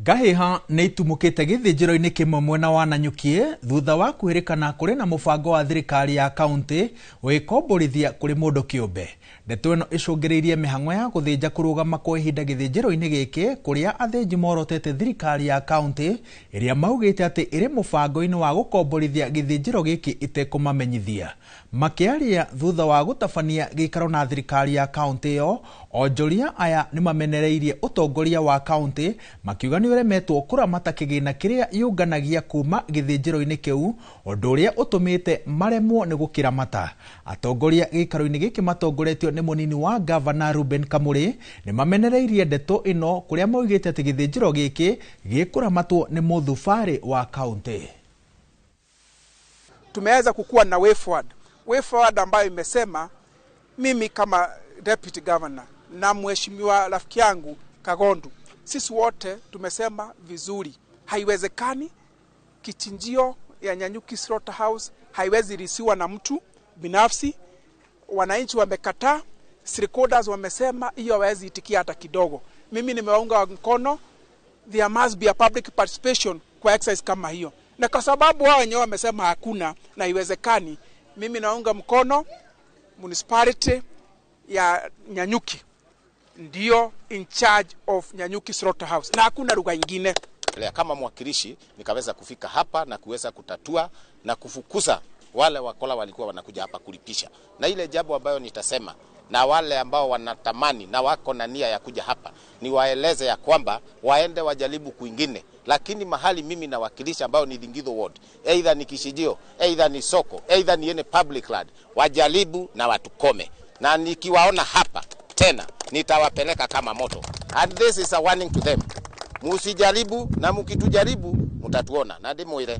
Ngahĩha nĩ itumũkĩte gĩthĩnjĩro-inĩ kĩmwe mwena wa Nanyuki thutha wa kwĩrĩkana kũrĩ na mũbango wa thirikari ya kaunti gwĩkomborithia kũrĩ mũndũ kĩũmbe. Ndeto ĩno ĩcũngĩrĩirie mĩhang'o ya gũthĩnja kũrũgama kwa ihinda gĩthĩnjĩro-inĩ gĩkĩ, kũrĩa athĩnji morotete thirikari ya kaunti ĩrĩa maugĩte atĩ ĩrĩ mũbango-inĩ wa gũkomborithia gĩthĩnjĩro gĩkĩ ĩtekũmamenyithia. Makĩaria thutha wa gũtabania gĩikaro na thirikari ya kaunti ĩyo, onjoria aya nĩ mamenereirie ũtongoria wa kaunti makiuga nĩ ũremetwo kũramata kĩgĩna kĩrĩa yũnganagia kuma gĩthĩnjĩro-inĩ kĩu, ũndũ ũrĩa ũtũmĩte maremwo nĩ gũkĩramata. Atongoria gĩikaro-inĩ gĩkĩ matongoretio nĩ mũnini wa gavana Ruben Kamuri nĩ mamenereirie ndeto ĩno, kũrĩa maugĩte atĩ gĩthĩnjĩro gĩkĩ gĩkũramatwo nĩ mũthubarĩ wa kaunti. Tumeweza kukuwa na way forward. Way forward ambayo imesema mimi kama deputy governor na mheshimiwa rafiki yangu Kagondu, sisi wote tumesema vizuri, haiwezekani kichinjio ya Nanyuki Slaughterhouse haiwezi leasiwa na mtu binafsi. Wananchi wamekataa, stakeholders wamesema hiyo hawezi itikia hata kidogo. Mimi nimewaunga mkono, there must be a public participation kwa exercise kama hiyo, na kwa sababu wao wenyewe wamesema hakuna na haiwezekani, mimi naunga mkono municipality ya Nanyuki ndio in charge of Nanyuki Slaughterhouse na hakuna lugha ingine. Kama mwakilishi nikaweza kufika hapa na kuweza kutatua na kufukuza wale wakola walikuwa wanakuja hapa kulipisha. Na ile jambo ambayo nitasema na wale ambao wanatamani na wako na nia ya kuja hapa, niwaeleze ya kwamba waende wajaribu kwingine, lakini mahali mimi nawakilisha ambao ni Thingithu Ward, either ni kichinjio, either ni soko, either ni any public land, wajaribu na watukome. Na nikiwaona hapa tena nitawapeleka kama moto. And this is a warning to them. Musijaribu, na mkitujaribu mtatuona. Na ndimwire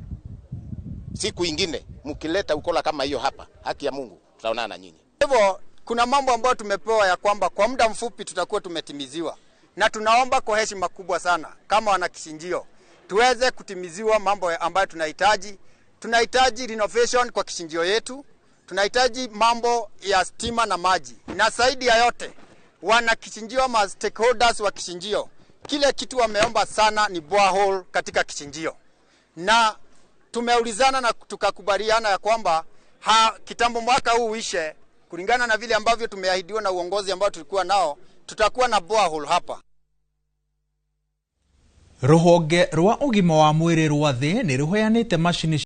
siku ingine mkileta ukola kama hiyo hapa, haki ya Mungu tutaonana na nyinyi. Hivyo kuna mambo ambayo tumepewa ya kwamba kwa muda mfupi tutakuwa tumetimiziwa, na tunaomba kwa heshima kubwa sana kama wanakichinjio tuweze kutimiziwa mambo ambayo tunahitaji. Tunahitaji renovation kwa kichinjio yetu, tunahitaji mambo ya stima na maji, na zaidi ya yote wana kichinjio ma stakeholders wa kichinjio, kile kitu wameomba sana ni borehole katika kichinjio, na tumeulizana na tukakubaliana ya kwamba kitambo mwaka huu uishe, kulingana na vile ambavyo tumeahidiwa na uongozi ambao tulikuwa nao, tutakuwa na borehole hapa. Rũhonge rwa ũgima wa mwĩrĩ rwa thĩ nĩ rũheanĩte macini.